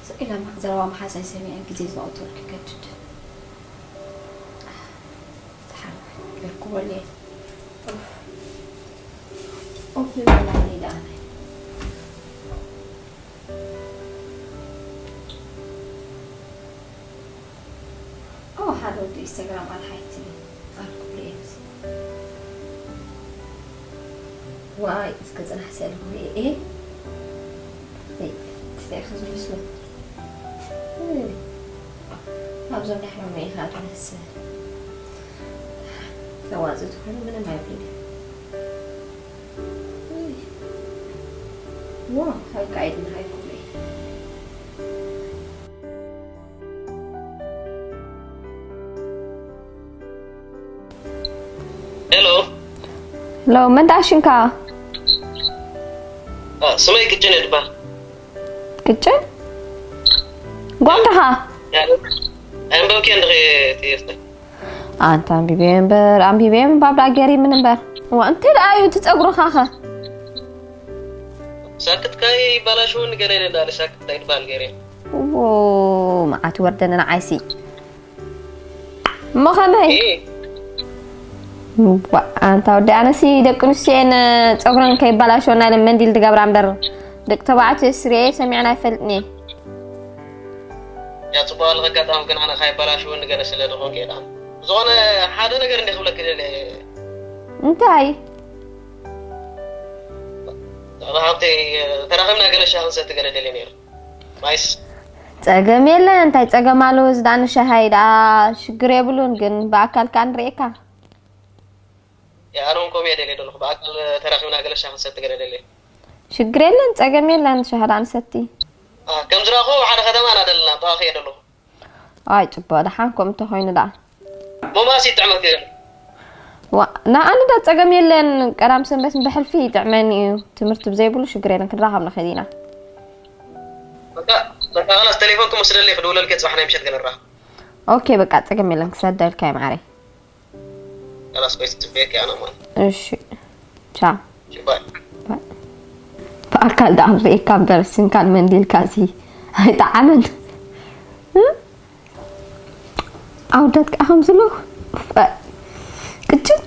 ስቕ ኢለ ዘረባ መሓዛይ ሰሚዐ ግዜ ዝቐጠልኩ ይገድድ። ተሓርኩበለይ። ኦፍ ይበላኒ ደኣ ናይ። ኦ፣ ሓደ ወዲ ኢንስታግራም ኣልሓይቲ ኣልኩብሉ እየ። ዋይ፣ እስከ ጽናሕ ሰልኩ እየ። እይ፣ እንታይ ኢኻ ዝመስሎ? እይ፣ ኣብዞም ናይ ሕማም ኢኻ ትመስል። ተዋጽእ ትኾኑ ምንም ኣይብልን እዩ። እይ፣ ዋ፣ ሃይቃ ኢድና ሃይኩብሉ እየ። ሄሎ። ሎ መን ደኣ ሽንካ? አ፣ ስመይ ቅጭን እየ ድበሃል። ቅጭን? ጓል ዲኻ? ኣንበብኪ እንድኺ ትየፍተ። ኣንተ ኣንቢበ እምበር ኣንቢበ ምንባብ ደኣ ገሪምን እምበር። እዋ እንታይ ደኣ እዩ እቲ ጸጉርኻ ኸ? ሳክት ካይ ባላሽውን ገለ ኢለ እንዳለ ሳክት እንታይ ድበሃል ገይረ። ዎ መዓት ወርደነ ንዓይሲ። እሞ ከመይ? እ፣ ዋ ኣንታ ወዲ ኣነሲ ደቂ ኣንስትዮ እየን ጸጉረን ከይባላሸወና ኢለን መንዲል ዝገብራ እምበር ደቂ ተባዕትዮ ስሪኤ ሰሚዕና ኣይፈልጥን እየ። ያ ጽቡቕ ኣለኸ ኣጋጣሚ ግን ኣነ ካይባላሽውን ገለ ስለ ዝኾንኩ እየ ደኣ። ዝኾነ ሓደ ነገር እንደ ክብለኪ ደለ እንታይ? ብዛዕባ ሃብተይ ተራኺብና ገለ ሻሂ ክንሰቲ ገለ ደልየ ነይሩ። ማይስ ጸገም የለን እንታይ ጸገም ኣለዎ እዚ ደኣ ንሻሃይ ደኣ ሽግር የብሉን ግን ብኣካል ከኣ ንርእየካ። ኣነ እውን ከምኡ እየ ደልየ ዘለኹ። ብኣካል ተራኺብና ገለ ሻሂ ክንሰቲ ገለ ደልየ። ሽግር የለን ጸገም የለን ሻሂ ደኣ ንሰቲ። አ፣ ከም ዝረኣኹ ሓደ ከተማ ኢና ዘለና፣ ብኣኺ እየ ዘለኹ። ኣይ ጽቡቕ ደሓን ከምኡ እንተኾይኑ ደኣ። ሞማስ ይጥዕመኪ። ዋ ንኣኒ ዶ ጸገም የለን ቀዳም ሰንበት ብሕልፊ ይጥዕመኒ እዩ ትምህርቲ ብዘይብሉ ሽግር የለን ክንራኸብ ንኽእል ኢና። በቃ በቃ ኸላስ ተሌፎንኪ ወስደለይ ክድውለልኪ እየ ጽባሕ ናይ ምሸት ገለ ንራኸብ። ኦኬ በቃ ጸገም የለን ክሰደልካ እየ ማዓረይ። ኸላስ ቆይ ጽበየኪ ኣነ ማለት። እሺ ቻው። እሺ ባይ። ብኣካል ደኣ ንርእየካ እምበር ስንካን መንዲልካ ሲ ኣይጠዓመን። ኣወዳት ከኣ ከምዚ ኣለዉ። ቅጭን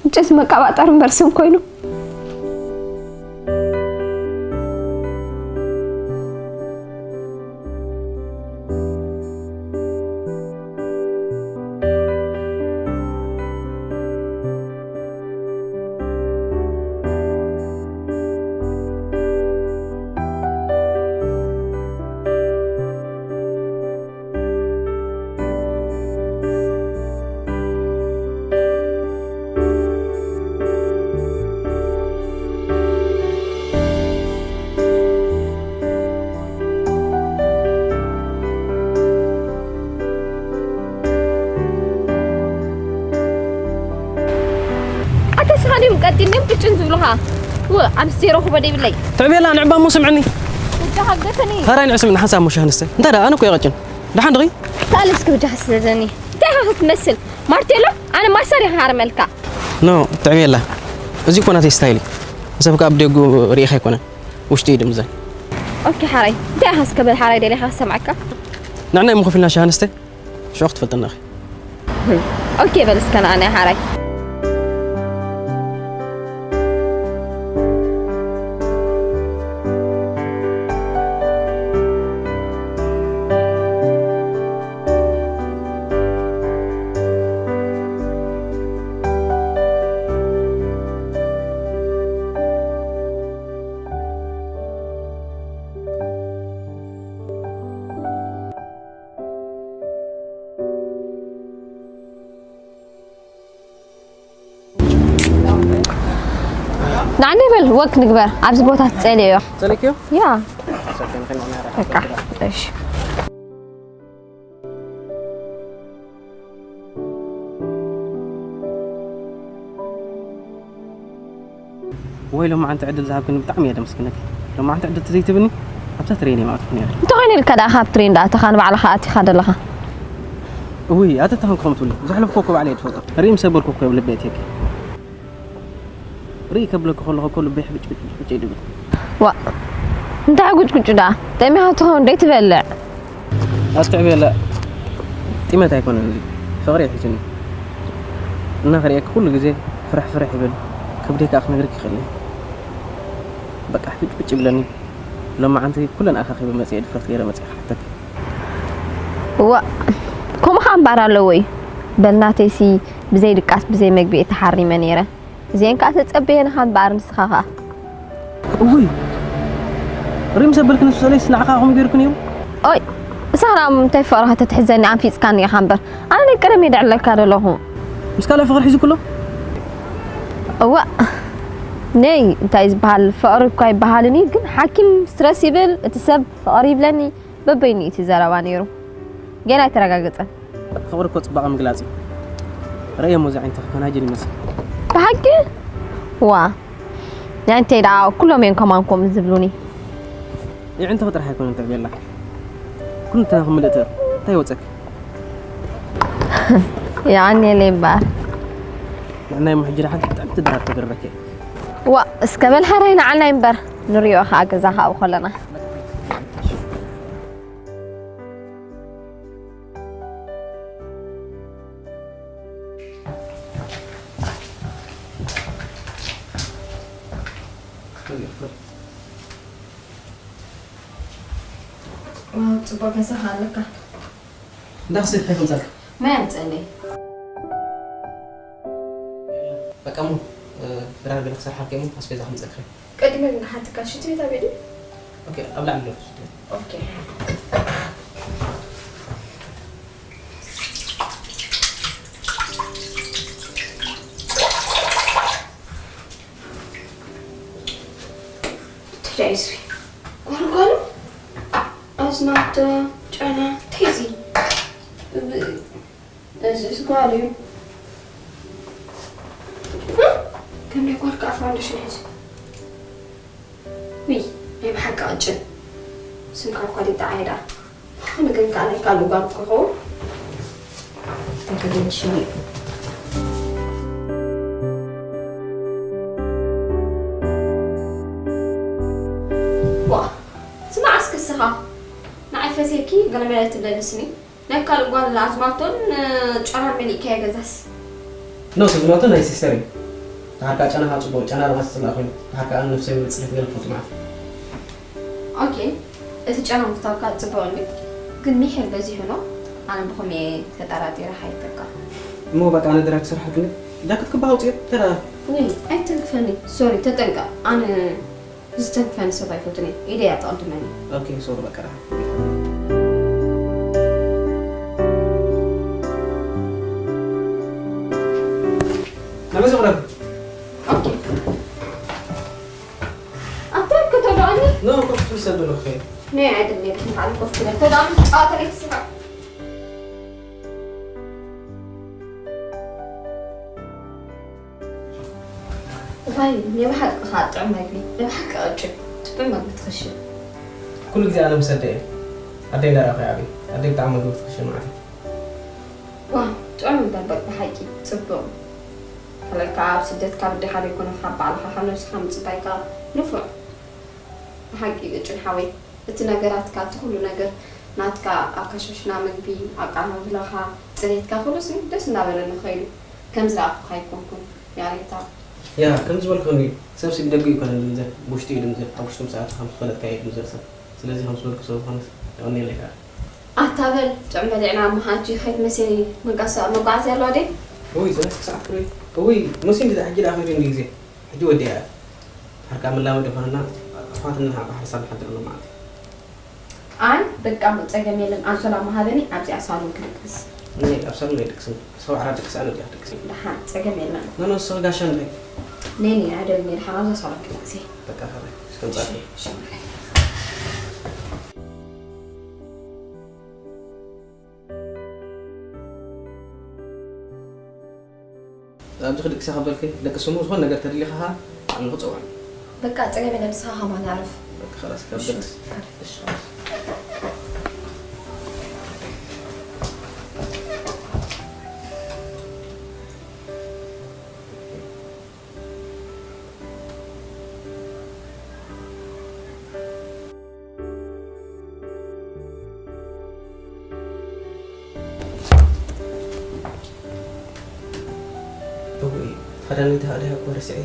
ቅጭንስ መቀባጠሪ እምበር ስም ኮይኑ። ኣታ ስኻ ድዮም ቀጢን ድዮም ቅጭን ዝብሉኻ? ው ኣንስ ዘይረኽቦ ደይብለይ። ትዕቤላ ንዕባ እሞ ስምዕኒ። ወዲ ሃገተኒ። ታራይ ንዕ ስምዕኒ ሓንሳብ እሞ ሻህ ንስተ። እንታይ ደኣ ኣነ እኮ እየ ቀጭን። ደሓን ድኺ? ካልስ ክብጃ ስደደኒ። እንታይ ኢኻ ክትመስል? ማርቴሎ ኣነ ማሰር ኢኻ ሃርመልካ። ኖ ትዕቤላ። እዚ እኮ ናተይ ስታይል እዩ። ሰብ ካብ ደጉ ርኢኻ ኣይኮነን። ውሽጢ እዩ ድምዘን። ኦኬ ሓራይ። እንታይ ኢኻ እስከ በል ሓራይ ደሊኻ ክሰምዓካ? ንዕና እሞ ኮፍ ኢልና ሻህ ንስተ። ሽዑ ክትፈልጥና ኢኺ። ኦኬ በል እስከ ንኣና ሓራይ። ንዓኒ በል ወክ ንግበር ኣብዚ ቦታ ትጸልዮ። ጸለክዮ? ያ በቃ እሺ። ወይ ሎማዓንቲ ዕድል ዝሃብክኒ ብጣዕሚ እየ ደመስግነኪ። ሎማዓንቲ ዕድል ተዘይትብኒ ኣብታ ትሬን እየ ምኣትኩ ነይረ። እንተኾይኑ ኢልካ ደኣ ካብ ትሬን ደኣ ኣተኻ ንባዕልኻ ኣቲኻ ዘለኻ። እውይ ኣተታኸን ክኾን ትብሊ ዘሕለፍኩ እኮ ባዕለይ እየ ዝፈልጦ። ርኢ ምስ ኣበልኩ እኮ እየ ልበይ ኣትየኪ። ርኢ ከብለኪ ከለኹ እኮ ልበይ ሕብጭ ብጭ ብጭ ብጭ እዩ ድብል። ዋእ እንታይ ጉጭጉጭ ደኣ? ጠሚኻ ትኸውን ደይ ትበልዕ? ኣስተዕብየላ። ጢመት ኣይኮነን እዚ። ፍቕሪ ሒዙኒ። እና ክርእየኪ ኩሉ ግዜ ፍርሕ ፍርሕ ይብል። ከብደይ ከኣ ክነግረኪ ይኽእል እየ። በቃ ሕጭጭ ይብለኒ። ሎማዓንቲ ኩለን ኣኻኺበ መጺኤ ድፍረት ገይረ መጺኤ ክሓተኪ። እዋ፣ ከምኡ ኸኣ እምበኣር ኣለዎ እዩ። በል ናተይሲ ብዘይ ድቃስ ብዘይ መግቢ እየ ተሓሪመ ነይረ። እዚኤን ከኣ ተጸበየንኻ እምበኣር ንስኻ ኸኣ። እውይ፣ ሪም ዘበልክኒ ስእለይስ ንዓኻ ከምኡ ገይርኩን እዮም። ኦይ፣ ንስኻ ደኣ እንታይ ፍቕርኻ ተትሕዘኒ ኣንፊጽካኒ ኢኻ እምበር፣ ኣነ ናይ ቀደም እየ ደዕለካ ደለኹ። ምስ ካልእ ፍቕሪ ሒዙ ኩሎ? እዋእ፣ ነይ እንታይ ዝበሃል ፍቕሪ እኳ ይበሃልን እዩ፣ ግን ሓኪም ስትረስ ይብል፣ እቲ ሰብ ፍቕሪ ይብለኒ፣ በበይኑ እዩ እቲ ዘረባ ነይሩ። ገና ኣይተረጋገጸን። ፍቕሪ እኮ ጽባቐ ምግላጽ እዩ። ረእየሞ እዚ ዓይነትኺ ፈናጅል ይመስል። ብሓቂ? ዋ፣ ናይ እንተይ ደኣ ኩሎም እዮም ከማን ከምኡ ዝብሉኒ። የዕንትኺ ጥራሕ ኣይኮነን ትዕብየላ። ኩሉ እንተናኺ ምልእቲ እር። እንታይ ይወጸኪ? የቐንየለይ እምበኣር። ንዕናይ እሞ ሕጂ ደሓን ጥዕምቲ ድራር ተገርረኪ። ዋ፣ እስከ በል ሕራይ ንዓናይ እምበር። ንሪኦ ኸኣ ገዛ ካብኡ ከለና። ዋው፣ ጽቡቕ ገዛ ኣለካ። እንዳ ክሰድ እንታይ ከምጻልካ? ማይ ኣምጽእለይ። በቃ እሞ፣ እ፣ ድራር ገለ ክሰርሓልካ እሞ ኣስቤዛ ከምጸልካ። ቅድሚ ግን ክሓተካ፣ ሽንቲ ቤት ኣበይ ድዩ? ኦኬ፣ ኣብ ላዕሊ ኣሎ። ኦኬ። እንታይ ደኣ እዩ እዚ? ጓልጓሉ? ኣዝማልቶ፣ ጨና፣ እንታይ እዚ? ብ-፣ እዚ፣ እዚ ጓል እዩ። እ? ከም ናይ ጓል ከኣ ፋውንዴሽን ሒዙ። ውይ፣ ናይ ብሓቂ ቅጭን። ስምካ እኳ ደይጠዓየ ደኣ። ኣነ ግን ከኣ ናይ ካልእ ጓል እኮ ይኸውን። እንታይ ከገንሽኒ? ዋ፣ ስማዕ እስኪ እስኻ። ንዓይ ፈስየኪ ገለመለ ትብለኒ ስኒ። ናይ ካልእ ጓል ኣዝማልቶን፣ እ፣ ጨናን መሊእካዮ ገዛስ? ኖ፣ ኣዝማልቶ ናይ ሲስተር እዩ። ተሓርካ ጨና ካብ ጽቡቕ፣ ጨና ርባስ ጽላእ ኮይኑ፣ ተሓርካ ኣነ ነፍሰይ ወይ ጽሬት ገለ ክፈቱ ማለት እዩ። ኦኬ፣ እቲ ጨና ምፍታውካ ጽቡቕ እንድዩ፣ ግን ሚሒር በዚሑ ኖ፣ ኣነ ብኸምኡ እየ ተጠራጢረ ሓይተካ። እሞ በቃ ኣነ ድራር ክሰርሓልክኒ፣ ጃኬት ክበሃል ውጽእ፣ ተራ። ውይ፣ ኣይተንክፈኒ፣ ሶሪ፣ ተጠንቀቕ፣ ኣነ ዝተንክፈኒ ሰብ ኣይፈቱን እየ። ኢደይ እያ ትቕድመኒ። ኦኬ፣ ሶሪ፣ በቃ ደሓን። ናበይ ዝቕረብ? ኦኬ። ኣታ እኮ ተዳእኒ። ኖ፣ ኮፍ ክትብል ሰብ ዘለኹ እየ። ነይ፣ ኣይደልየ፣ ንባዕሉ ኮፍ ክብል። ተዳእኒ፣ ጨዋታ ለይትስማዕ። እዋይ፣ ናይ ብሓቂ ከኣ ጥዑም መግቢ፣ ናይ ብሓቂ ቅጭን፣ ጽቡቕ መግቢ ትኽሽን። ኩሉ ግዜ ኣነ ምስ ኣደይ እየ። ኣደይ እንዳረኣኹ እየ ዓብየ። ኣደይ ብጣዕሚ መግቢ ትኽሽን ማለት እዩ። ዋው፣ ጥዑም እምበር በል ብሓቂ ጽቡቕ። ካልኣይ ከኣ ኣብ ስደት ካብ ኣዴኻ ዘይኮነ ካብ ባዕልኻ ካብ ነብስኻ ምጽባይ ከኣ ንፉዕ። ብሓቂ ቅጭን ሓወይ፣ እቲ ነገራትካ፣ እቲ ኩሉ ነገር ናትካ፣ ኣካሻሽና ምግቢ፣ ኣቃማምላኻ፣ ጽሬትካ፣ ኩሉሲ ደስ እናበለኒ ኸይዱ። ከም ዝረኣኹኻ ኣይኮንኩን፣ ያሬታ። ያ፣ ከም ዝበልክኒ፣ ሰብሲ ብደገ ኣይኮነን ዝምዘን፣ ብውሽጢ እዩ ዝምዘን። ኣብ ውሽጢ ምስ ኣተኻ፣ ምስ ፈለጥካዮ እዩ ዝምዘን ሰብ። ስለዚ ከም ዝበልኩ ስለ ዝኾነስ፣ የቐንየለይ ከኣ። ኣታ በል፣ ጥዑም በሊዕና እሞ፣ ሓንቲ ከይትመሴኒ፣ መንቀሳ-፣ መጓዓዝያ ኣለዋ ድየ? እውይ፣ ዝረስክ ሰዓት ክርኢ። እውይ፣ መሲኒ ድኣ፣ ሕጂ ደኣ ኣኺሉኒ ግዜ። ሕጂ ወዲኣ እያ። ሓርካ መላመዲ ይኾነና፣ ኣሕዋትና ንሓ-፣ ሓርሳ ንሓድር ኣሎ ማለት እዩ። ኣይ፣ በቃ እሞ ጸገም የለን። ኣንሶላ እሞ ሃበኒ፣ ኣብዚኣ ሳሎን ክድቅስ። ነይ፣ ኣብ ሳሎን ኣይድቅስን። ሰው ዓራት ድቅስ፣ ኣነ እዚኣ ክድቅስ። ደሓን፣ ጸገም የለን። ኖ፣ ኖ፣ ንስኺ ጋሻ ንኺድ። ነይ፣ ነይ፣ ኣይደልን፣ ደሓን ኣብዛ ሳሎን ክድቅስ እየ። በቃ፣ ከመይ? እስከ ምጻእኪ። እሺ፣ እሺ፣ ማለት። ኣብዚ ክድቅሳ ከበልኪ፣ ደቂ ስሙ ዝኾነ ነገር ተድሊኻ ኸኣ ንኽጸውዕ። በቃ፣ ጸገም የለን፣ ንስኻ ከማን ኣዕርፍ። በቃ፣ ኸላስ፣ ካብ እሺ። ደቅስ። እሺ፣ ኸላስ። ኣዳነይ ተሃደ እኮ ረሲዐ።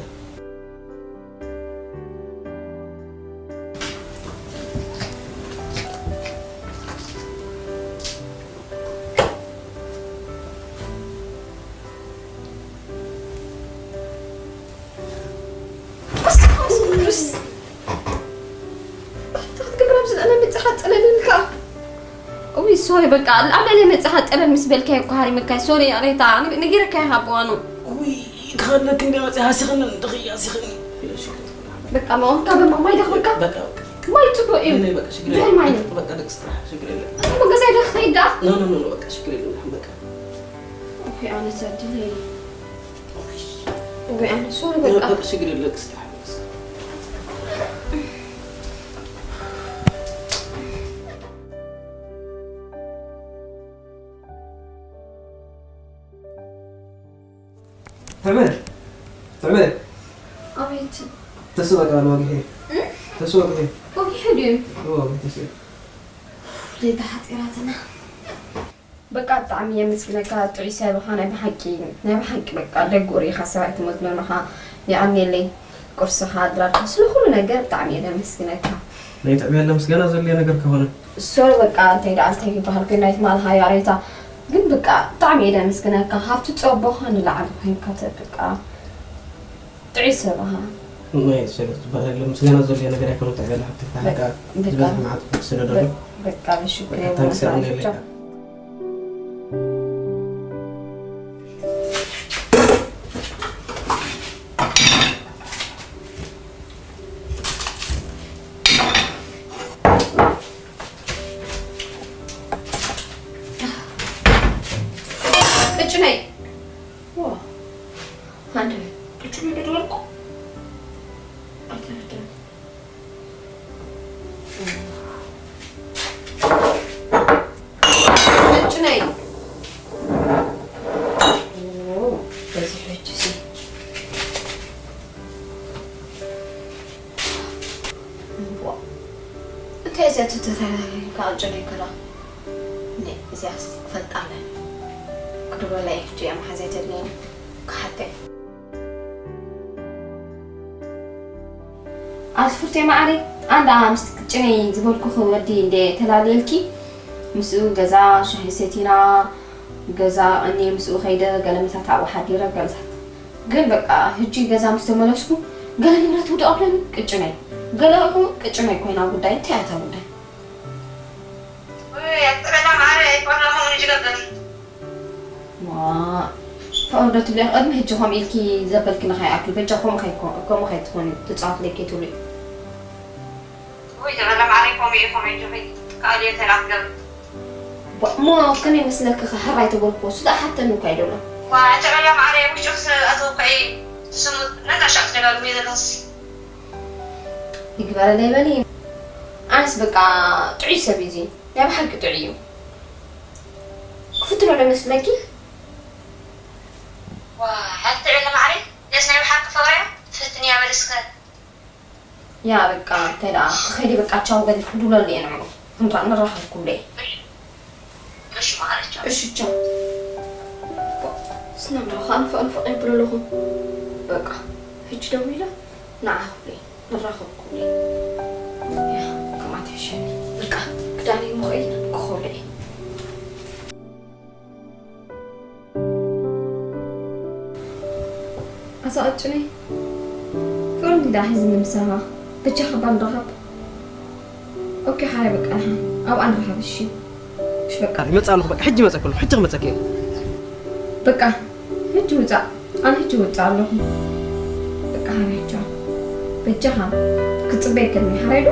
እውይ ሶሪ በቃ ኣብ ልዕሊ መፅኻ ጥበብ ምስ በልካዮ እኮ ሃሪመካይ ሶሪ ይቕሬታ ነጊረካዮ ካብ እዋኑ። ውይ ክኸለክ እንደ መፅእ ሃሲኽኒ እንድኺ ሃሲኽኒ። በቃ መቐምካ በማ ማይ ደኽበካ። ማይ ፅቡቅ እዩ። ብዙሕ ማይ እዩ። በቃ ደቂ ስራሕ ሽግር የለ። እሞ ገዛይ ዶ ክኸይድ ደኣ? ኖ ኖ ኖ በቃ ሽግር የለ። በቃ ኦኬ ኣነ ዘድለይ። ወይ ኣነ ሶሪ በቃ። በቃ ሽግር የለ ደቂ ስራሕ። ትዕበ ትዕበ ኣቤት ተስበ ቃል ወግሄ ተስበ ወግሄ ወግሄ ድዩ እዎ ወግሄ ተስበ ሌታ ሓፂራትና በቃ ብጣዕሚ የመስግነካ ጥዑይ ሰብ ኢኻ ናይ ብሓቂ ናይ ብሓቂ በቃ ደጉ ርኢኻ ሰብ ኣይትመስሎን ኢኻ የቐንየለይ ቁርስኻ ኣድራርካ ስለ ኩሉ ነገር ብጣዕሚ እየ ዘመስግነካ ናይ ትዕበ ኣሎ ምስጋና ዘድልዮ ነገር ከይኮነ ሶሪ በቃ እንታይ ደኣ እንታይ ይበሃል ግን ናይ ትማሊ ሃያ ሬታ ግን በቃ ብጣዕሚ እየ ደመስግነካ ካብቲ ጸቦኻ ንላዕሊ ኮይንካ በቃ ጥዑይ ሰብ ኢኻ። ናይ ሰገር ትበሃል የለን ምስጋና ዘድልዮ ነገር ኣይኮነ ትዕበ ኣላ ሓብቲ በቃ ዝበዝሕ መዓት ክትስለ ደሎ በቃ ብሽኩር በቃ ታንክስ የለን የብለካ። ቅጭነይ ኣንተ ቅጭነይ ዶ ወርቁ ኣይተረዳን ቅጭነይ በዚ ሕጂ እንታይ እዚኣ ትተታይካ ኣጨነይክላ እዚኣስ ክፈልጣለ ክድበላ እየ ሕጂ እያ መሓዘይ ተድልየኒ ክሓተይ ኣቲ ፍርቴ ማዓረይ ኣንዳ ምስቲ ቅጭነይ ዝበልኩኺ ወዲ እንደ ተላልየልኪ ምስኡ ገዛ ሻሂ ሰቲና ገዛ እኔ ምስኡ ከይደ ገለ ምሳት ኣብኡ ሓዲረ ገለታት ግን በቃ ህጂ ገዛ ምስ ተመለስኩ ገለ ንብረት ውድቕ ኣብለኒ ቅጭነይ ገለ ኢኹ ቅጭነይ ኮይና ጉዳይ እንታይ ኣታ ጉዳይ ውይ ኣትበላ ማዓረይ ኣይኮን ለሞ ምንጅ ነበር ዋ ፍቕሪ ዶ ትብልዮ ቅድሚ ሕጂ ከምኡ ኢልኪ ዘበልክኒ ከይኣክል በጃ ከምኡ ከይኮ- ከምኡ ከይትኾኒ ትፃወት ለይ ከይትብሊ ውይ ዝበለ ማዕረይ ከምኡ እዩ ከምኡ ኢልኪ ትቃልዮ ተላትገብ ሞ ከመይ መስለኪ ከ ሕራይ ተበልክዎ እሱ ደኣ ሓተኒ እኳ ይደሎ ዋ ዝበለ ማዕረይ ውሽጥስ ኣተወካኢ ስሙ ነናሻ ትደጋግሚ ዘለስ ይግበረለይ በሊ ኣነስ በቃ ጥዑይ ሰብ እዩ እዚ ናይ ብሓቂ ጥዑይ እዩ ክፍትኖ ዶ መስለኪ ዋ ሓንቲ ዕለ ማዕረ ደስ ናይ ብሓቂ ፍቕርያ ትፍትንያ በል እስከ ያ በቃ እንታይ ደኣ ክኸይዲ በቃ ቻው በል ክድውለሉ እየ ንዕኡ ክንራ ንራኸብ ኩሉ እየ እሺ ማዕረ ቻው እሺ ቻው ስናምራ ከዓ ንፈቕ ንፈቕ ይብሉ ኣለኹም በቃ ሕጂ ደዊለ ንዓ ክብሉ እየ ንራኸብ ኩሉ እየ ያ ከምኣ ትሕሸኒ በቃ ክዳነይ ምኸይር ክኸብሎ እየ ኣዛ ቅጭነይ ፍቕሪ እንዲዳ ሒዝኒ ምሳኻ በጃኻ እባ ንራኸብ ኦኬ ሓራይ በቃ ደሓን ኣብኣ ንራኸብ እሺ እሺ በቃ ይመጽእ ኣለኹ በቃ ሕጂ ይመጸኩ ኣለኹ ሕጂ ክመጸኪ እየ በቃ ሕጂ ውጻእ ኣነ ሕጂ ውጻእ ኣለኹ በቃ ሓራይ ቻው በጃኻ ክጽበየከኒ ሓራይ ዶ